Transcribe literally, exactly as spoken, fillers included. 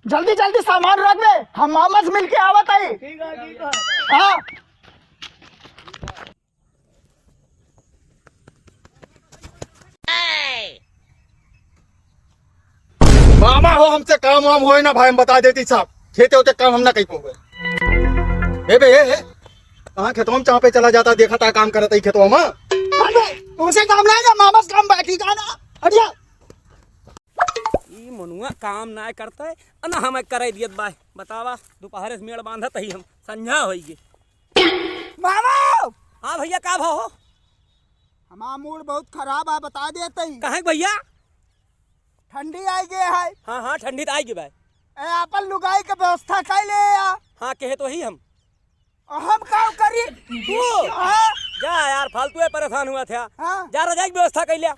जल्दी जल्दी सामान रख बे, हम मामा से मिलके आवत हई। ठीक है, ठीक है। हाँ। मामा हो, हमसे काम वाम होए ना भाई, हम बता देती साहब, खेते होते काम हम ना कही पावे। ए बे, ए, ए, कहाँ खेतवा में चापे चला जाता, देखा था काम करत ही खेतवा में। अरे, तुमसे काम ना है, मामा से काम बाकी का ना, हटिया। ई मनुआ काम ना करता है, ना हमें करे दियत बाय। बतावा, दोपहर से मेड़ बांधत ही हम, संझा होई गे। मामा! हाँ भैया, का भाव हो? हमार मूड बहुत खराब है, बता देते ही। काहे के भैया? ठंडी आई गई है। हाँ, हाँ, ठंडी तो आई गई भाई। ए, अपन लुगाई के व्यवस्था कर ले या। हाँ, कहे तो ही हम। और हम का करी? तू? हाँ। जा यार, फालतू है परेशान हुआ था। हाँ। जा रजाई की व्यवस्था कर लिया।